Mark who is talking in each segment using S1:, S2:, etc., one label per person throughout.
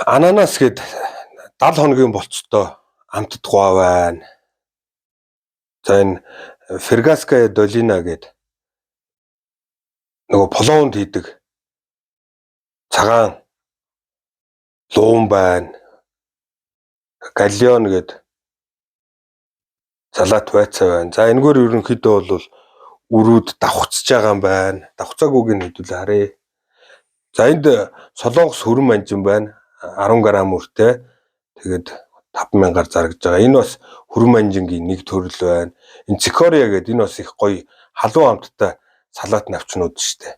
S1: Ананас гээд 70 хоногийн болцтой амтд гуай байна. За энэ Фергаская долина гээд нөгөө пловонд хийдэг цагаан луун байна. Галлион гээд салат байцаа байна. За энэгээр ерөнхийдөө бол үрүүд давхцаж байгаа юм байна. Давхцаагүйг нь хэдүүлээ харъя. За энд солонгос хөрөн манжин байна. 10 г үртэй. Тэгээд 5000-аар зарагдж байгаа. Энэ бас хөрөн манжингийн нэг төрөл байна. Энэ цикория гэдэг энэ бас их гоё халуун амттай салат навчнууд шүү дээ.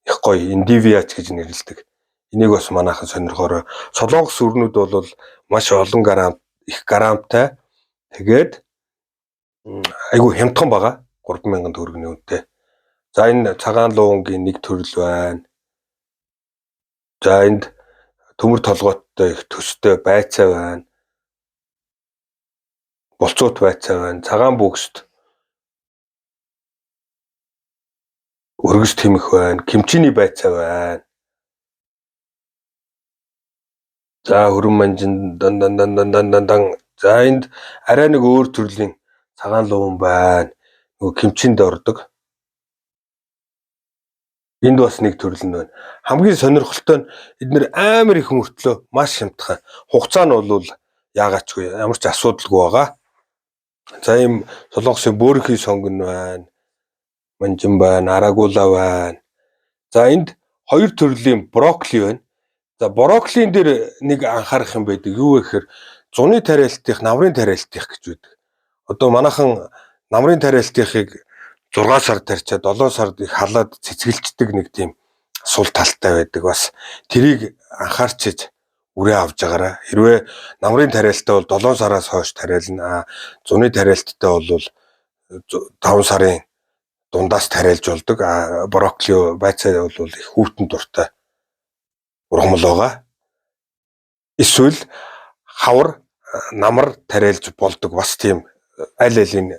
S1: Их гоё эндивиач гэж нэрлэдэг. Энийг бас манайхан сонирхоорой. Солонгос өрнүүд бол маш олон грамм их грамтай. Тэгээд айгүй хямдхан байгаа. 3000 төгрөгийн үнэтэй. За энэ цагаан луунгийн нэг төрөл байна. За энд төмөр толгойтой их төстэй байцаа байна. Болцуут байцаа байна. Цагаан бөгст өргөс тэмэх байна. Кимчиний байцаа байна. За хөрөн манжин дан дан дан дан дан дан дан. За энд арай нэг өөр төрлийн цагаан луун байна. Нөгөө кимчинд ордог. Энд бас нэг төрөл нь байна. Хамгийн сонирхолтой нь эднэр амар их мөртлөө маш хямдхан. Хугацаа нь бол яагаачгүй ямар ч асуудалгүй байгаа. За ийм солонгосын бөөрөнхий сонгон байна. Манжин байна, арагула байна. За энд хоёр төрлийн брокколи байна. За брокколин дээр нэг анхаарах юм байдаг. Юу вэ гэхээр зуны тариалтынх, намрын тариалтынх гэж байдаг. Одоо манайхан намрын тариалтынхыг 6 сар тарьчаа 7 сард их халаад цэцгэлждэг нэг тийм сул талтай байдаг. Бас тэрийг анхаарчиж үрээ авч байгаарай. Хэрвээ намрын тариалтай бол 7 сараас хойш тариална. Зуны тариалттай бол 5 сарын дундаас тариалж болдог. Брокколи байцаа бол их хүйтэн дуртай ургамал байгаа. Эсвэл хавар намар тариалж болдог. Бас тийм аль алийн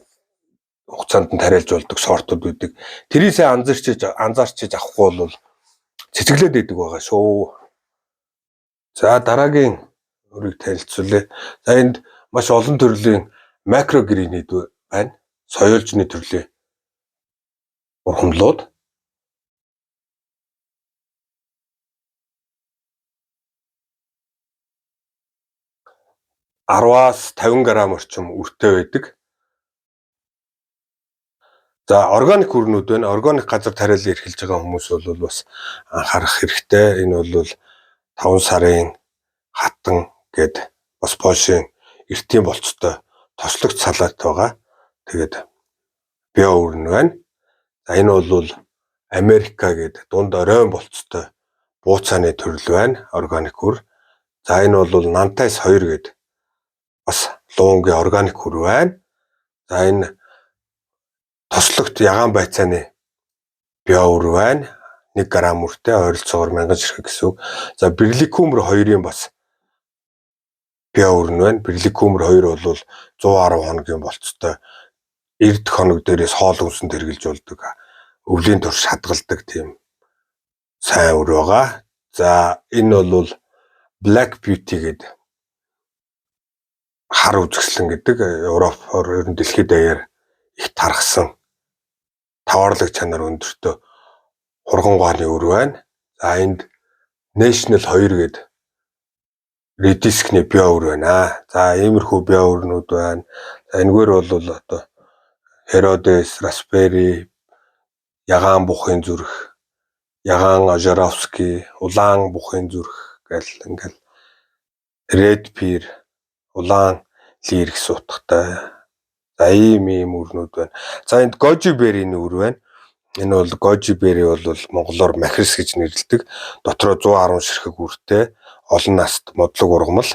S1: хугацаанд нь тариалж болдог сортууд байдаг. Тэрийг сайн анзаарчиж авахгүй бол цэцгэлээд идэг байгаа шүү. За дараагийн өрийг танилцуулъя. За энд маш олон төрлийн макрогринид байна. Соёолжны төрлийн ургамлууд. Арваас 50 грамм орчим үртэй байдаг. За органик үрнүүд байна. Органик газар тариалан эрхэлж байгаа хүмүүс бол бас анхаарах хэрэгтэй. Энэ бол 5 сарын хатан гэд бас Польшийн эртийн болцтой тослогч салат байгаа. Тэгээд био үрнэ байна. За энэ бол Америка гэд дунд оройн болцтой бууцааны төрөл байна. Органик үр. За энэ бол Нантайс 2 гэд бас луунгийн органик үр байна. За энэ тослогт ягаан байцааны био үр байна. 1 грамм үртэй ойролцоогоор 1000 ширхэг гэсэн үг. За Берликумер 2-ын бас био үр нь байна. Берликумер 2 бол 110 хоногийн болцтой 90 хоног дээрээс хоол хүнсэнд хэрглэж болдог. Өвлийн турш хадгалдаг тийм сайн үр байгаа. За энэ бол Black Beauty гэдэг хар үзэсгэлэн гэдэг Европоор ер нь дэлхийд даяар их тархсан таваарлаг чанар өндөртөө хурган гуаны үр байна. За энд National 2 гэдэг редискний био үр байна. За иймэрхүү био үрнүүд байна. За энэгээр бол одоо Herodes, Raspberry, ягаан бухын зүрх, ягаан Ожоровский, улаан бухын зүрх гэл ингээл Red Pear, улаан лир гэсэн утгатай. За ийм үрнүүд байна. За энд Goji Berry-ний үр байна. Энэ бол Goji Berry бол монголоор махирс гэж нэрлэдэг. Дотроо 110 ширхэг үртэй, олон наст модлог ургамал.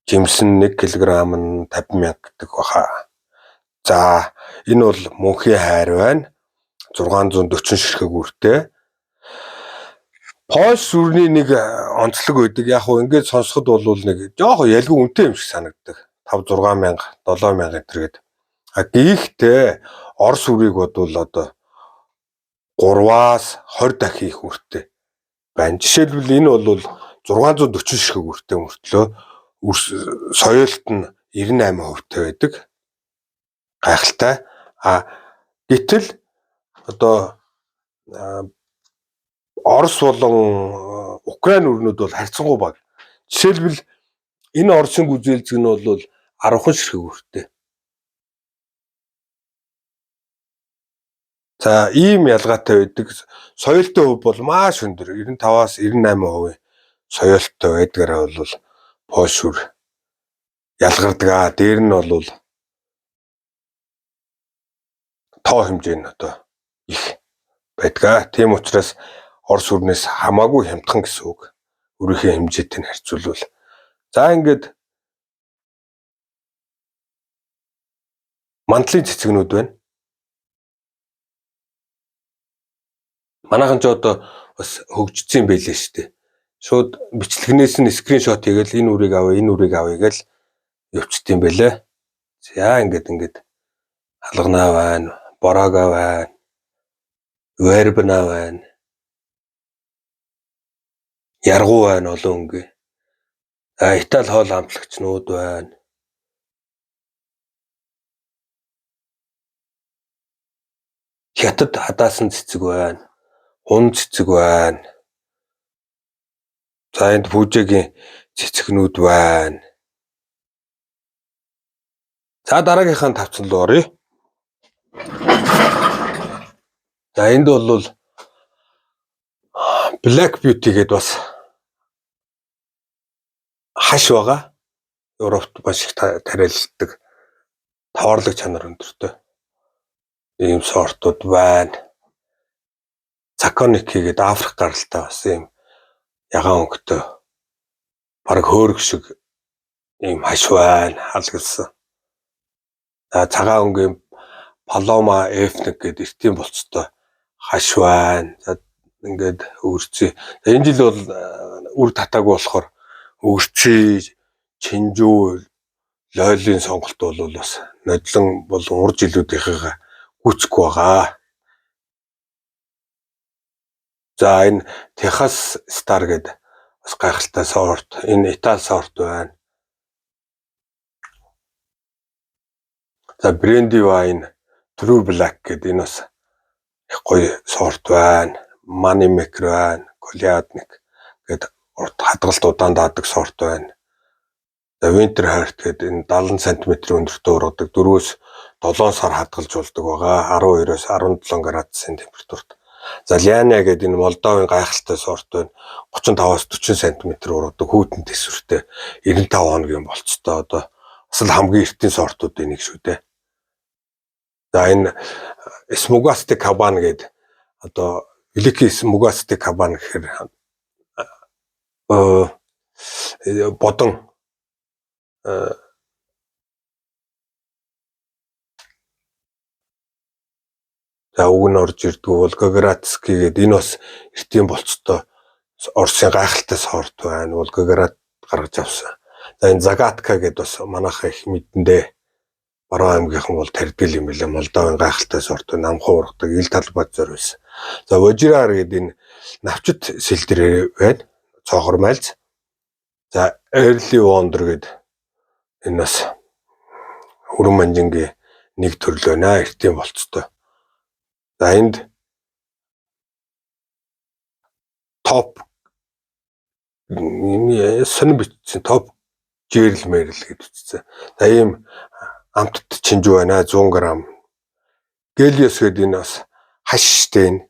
S1: Жимсэн 1 кг нь 50 мянга гэдэг баха. За энэ бол мөнхийн хайр байна. 640 ширхэг үртэй. Польш үрний нэг онцлог байдаг. Яг хуу ингээд сонсоход бол нэг жоохон ялгүй үнэтэй юм шиг санагддаг. 5 6 мянга, 7 мянга энэ төр гээд. А гэхдээ Орос үрийг бодвол одоо 3-аас 20 дахин их үртэй байна. Жишээлбэл энэ бол 640 ширхэг үртэй мөртлөө соёолт нь 98% та байдаг. Гайхалтай. А гэтэл одоо Орос болон Украин өрнүүд бол харьцангуй бага. Жишээлбэл, энэ Оросын гүзээлзгэнэ нь бол 10 ширхэг үртэй. За, ийм ялгаатай байдаг. Соёолтын хувь бол маш өндөр, 95-аас 98% соёолттой байдгаараа бол Польш үр ялгардаг аа. Дээр нь бол тоо хэмжээ нь одоо их байдаг. Тийм учраас Орос үрнээс хамаагүй хямдхан гэсэн үг. Үрийнхээ хэмжээтэй нь харьцуулбал. За, ингээд мандлын цэцгнүүд байна. Манайхан ч одоо бас хөгжсөн юм байлээ шүү дээ. Шууд бичлэгнээс нь screenshot хийгээл, энэ үрийг авъя, энэ үрийг авъя гээл явчихд юм байлээ. За, ингээд халганаа байна, бороога байна, вербна байна. Яргуу байна, олон өнгийн. За, Итали хоол амтлагчнууд байна. Хятад хадаасан цэцэг байна. Хун цэцэг байна. За, энд Пүжэгийн цэцгнүүд байна. За, дараагийнхаа тавцан руу оръё. За, энд бол Black Beauty гэдээ бас хаш байгаа. Европт маш их тариалдаг, товарлог чанар өндөртэй ийм сортууд байна. Цаконики гэдэг Африк гаралтай бас ийм ягаан өнгөтэй, бараг хөөрөг шиг ийм хаш байна, хаалгалсан. За, цагаан өнгийн Paloma F1 гэдэг эртийн болцтой хаш байна. За, ингээд өвөрцөө. За, энэ жил бол үр татаагүй болохоор өвөрцөө, чинжүү, лойлын сонголт бол бас нодлон болон урд жилүүдийнхээ гүйцэхгүй байгаа. За, энэ Техас Star гэдэг бас гайхалтай сорт. Энэ Итали сорт байна. За, Brandy Wine True Black гэдэг энэ бас их гоё сорт байна. Money Maker байна. Колядник гэдэг урт хадгалт удаан даадаг сорт байна. За, Winter Heart гэдэг энэ 70 см өндөртөө ургадаг, 4-өөс 7 сар хадгалж болдог байгаа. 12-оос 17 градусын температурт. За, Лиана гэдэг энэ Молдовын гайхалтай сорт байна. 35-аас 40 см ургадаг, хүйтэн тэсвэртэй, 95 хоногийн болцтой, одоо бас л хамгийн эртний сортуудын нэг шүү дээ. За, энэ Смугасты кабан гэдэг, одоо Великий Смугасты кабан гэхээр бодон за, үг нь орж ирдгүү. Волгоградский гэдэг энэ бас эртний болцтой Оросын гайхалтай сорт байна. Волгоград гаргаж авсан. За, энэ Загатка гэдэг бас манайхаа их мэдэндээ, Баруун аймгийнхан бол тарьдаг юм билээ. Молдовын гайхалтай сорт, намхан ургадаг, ил талбайд зориулсан. За, Вожирар гэдэг энэ навчит сэлдэр байна. Цоохор мальз. За, Early Wonder гэдэг энэ бас өрөн манжингийн нэг төрөл байна. Эртний болцтой. За, энд топ энэ сонир бичсэн, топ жэрл мэрл гэж бичсэн. За, ийм амтд чинжүү байна, 100 г. Гелиос гэдэг энэ бас хаш штэ, энэ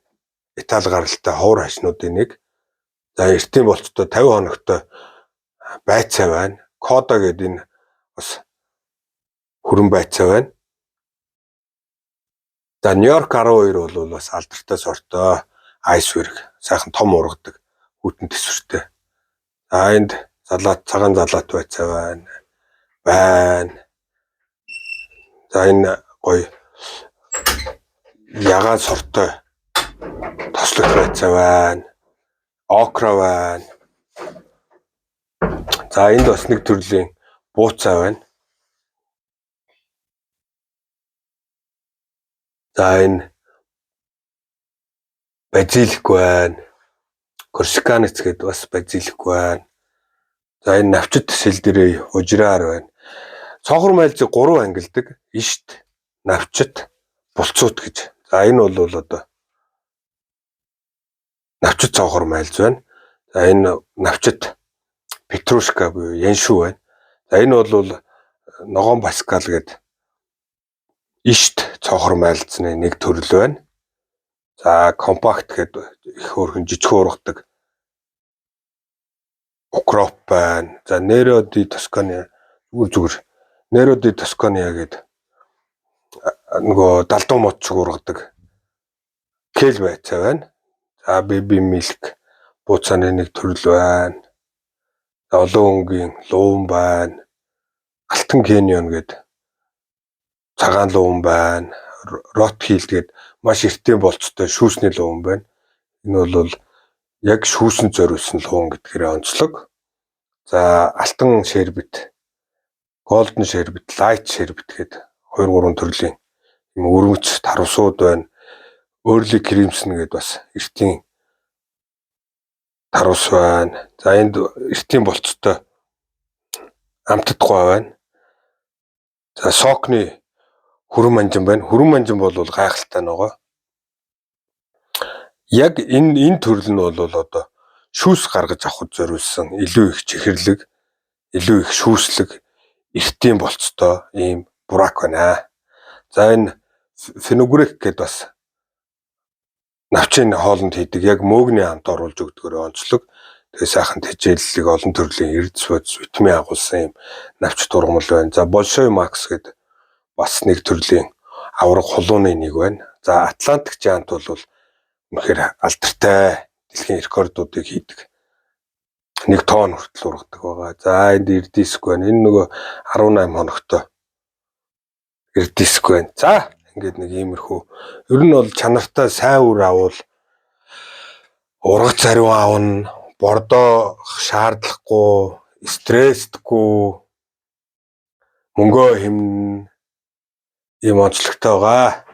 S1: Итали гаралтай ховор хашнуудын нэг. За, эртний болцтой 50 хоногтой байцаа байна. Кода гэдэг энэ бас хүрэн байцаа байна. За, Нью-Йорк 12 бол бас алдартай сортой айсберг, сайхан том ургадаг, хүйтэн тэсвэртэй. За, энд залаат, цагаан залаат байцаа байна. Байна. За, энэ гоё ягаан сортой тослог байцаа байна. Окра байна. За, энд бас нэг төрлийн бууцаа байна. За, энэ базилик байна. Корсиканец гэдэг бас базилик байна. За, энэ навчит сельдерей ужраар байна. Цоохор майлзыг 3 ангилдаг. Ишт, навчит, булцуут гэж. За, энэ бол одоо навчит цоохор майлз байна. За, энэ навчит петрушка буюу яншүү байна. За, энэ бол ногоон паскал гэдэг ишт цоохор майлзны нэг төрөл байна. За, компакт гэдэг их хөөрхөн жижиг ургадаг укроп байна. За, Nero di Toscana, зүгээр зүгээр Nero di Toscana гэдэг нөгөө далдуу мод шиг ургадаг кел байцаа байна. За, baby milk бууцааны нэг төрөл байна. За, олон өнгийн луун байна. Алтан Canyon гэдэг цагаан луун байна. Rot Hill гэдэг маш эртний болцтой шүүсний луун байна. Энэ бол яг шүүсэнд зориулсан луун гэдгээр онцлог. За, алтан sherbet, golden sherbet, light sherbet гэдэг 2 3 төрлийн юм өргөмц тарвсууд байна. Early Crimson гэдэг бас эртний тарвс байна. За, энд эртний болцтой амтд гуай байна. За, сокны хүрэн манжин байна. Хүрэн манжин бол гайхалтай ногоо. Яг энэ төрөл нь бол одоо шүүс гаргаж авахд зориулсан илүү их чихэрлэг, илүү их шүүслэг, эртийн болцтой ийм бурак байна. За, энэ fenugreek гэдээ бас навчийн хоолнд хийдэг яг мөөгний амт оруулж өгдөгөөр онцлог. Тэгээ сайхан тэжээллэг олон төрлийн эрдэс бодис витамин агуулсан юм навч тургамал байна. За, Большой Макс гэдэг бас нэг төрлийн аварга хулууны нэг байна. За, Атлантик Giant бол үнэхээр алдартай, дэлхийн рекордуудыг хийдэг. 1 тонн хүртэл ургадаг байгаа. За, энд редиск байна. Энэ нөгөө 18 хоногтой редиск байна. За, ингээд нэг иймэрхүү. Ер нь бол чанартай сайн үр авал ургац ариун авна, бордоо шаардлагагүй, стресстгүй, мөнгөө хэмнэн ийм онцлогтой байгаа.